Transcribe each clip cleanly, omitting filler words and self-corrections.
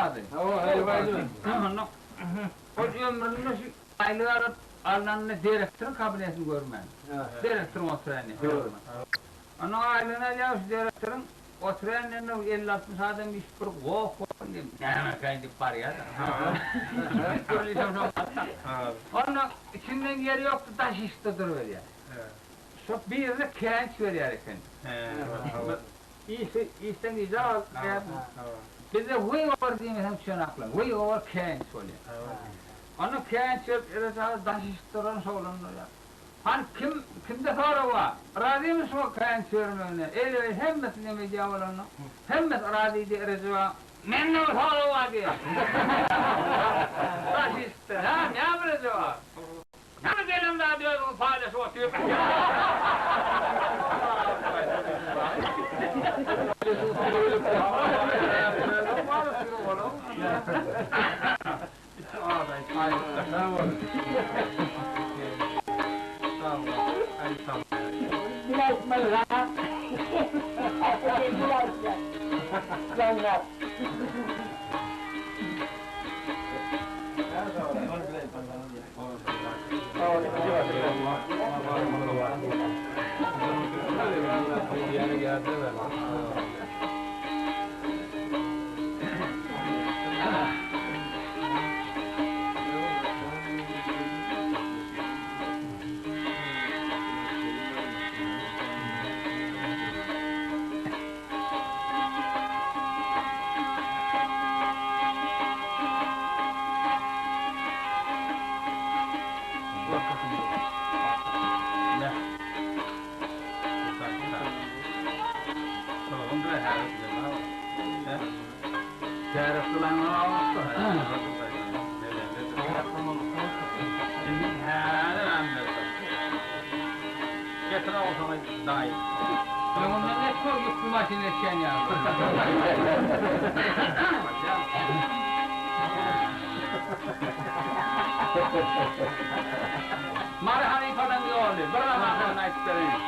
ady. Hawa, Haýry baýdy. Onda ol ömründe şu aýlyk alyp alnanda direktoryň kabinetini görmän. Direktoryň oturan ýeri. Onuň aýlygyny alýar şu direktoryň oturan ýerinde bir elli-altmyş adam üýşüp bir goh goh diýip nämekäý diýip barýar-da. Onda içinden ýer ýokdy daş işikde duruberýär. Şo birine käýinç berýär eken. Işi işden gijä galyp gidýär. Bizde wygovor diýmeseň düşenaklar. Wygovor käýinç bolýar. Onda käýinç berip Erejaga daş işikde duran şowlandyrýar. Hany kim kimde sorag bar? Razymy şuňa käýinç bermegine? Eý-eý hemmesi neme edýär bolanda? Hemmesi razy diýýär Erejeba. Mende bir sorag bar diýýär. Daş işikden. Hä, näme Erejeba? Näme gelen zady özüňiz paýlaşyp otyrsyňyz? Öňünden etme ýükli maşyn geçýän ýaly. Mary halypadan ýoly, bir ramazan aýdyp bereýin.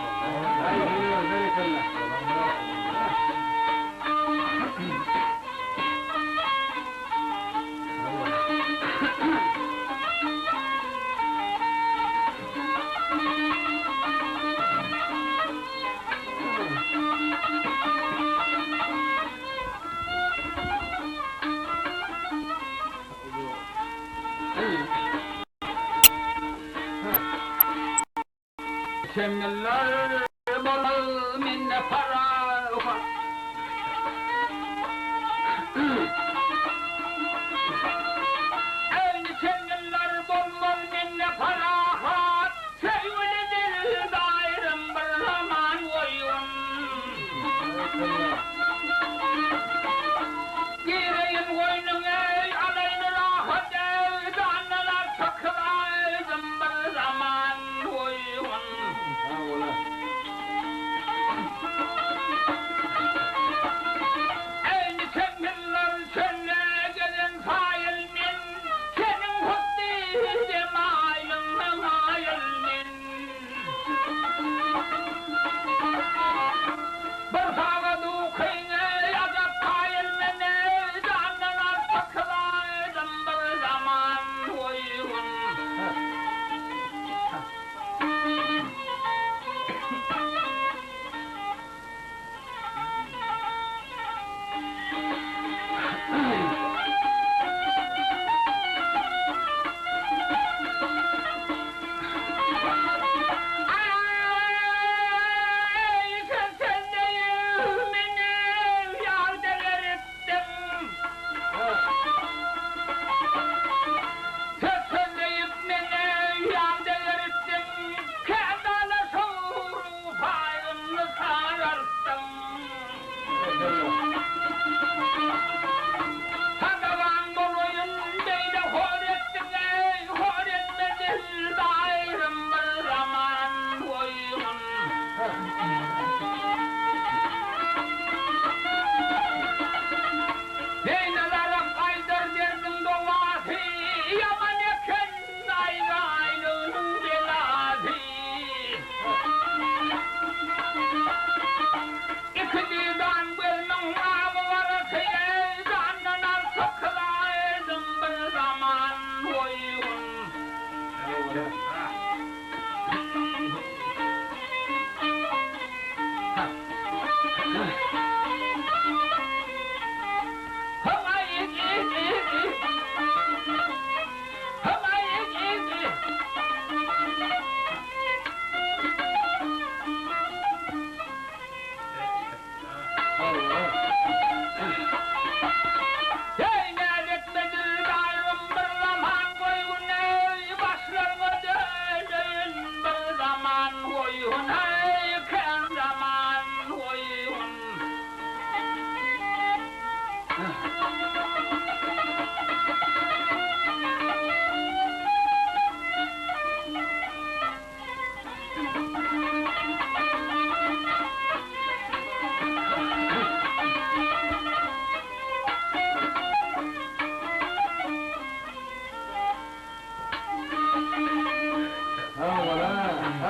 Çemenler bolmaz mende parahat. Eý, çemenler bolmaz mende parahat. Söýgüli dildaýrym bir zaman goýun. Gireýin goýnuňa, alaýyn rahat, eý, jandan çykyp aýdym bir zaman goýun.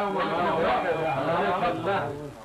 Sag boluň.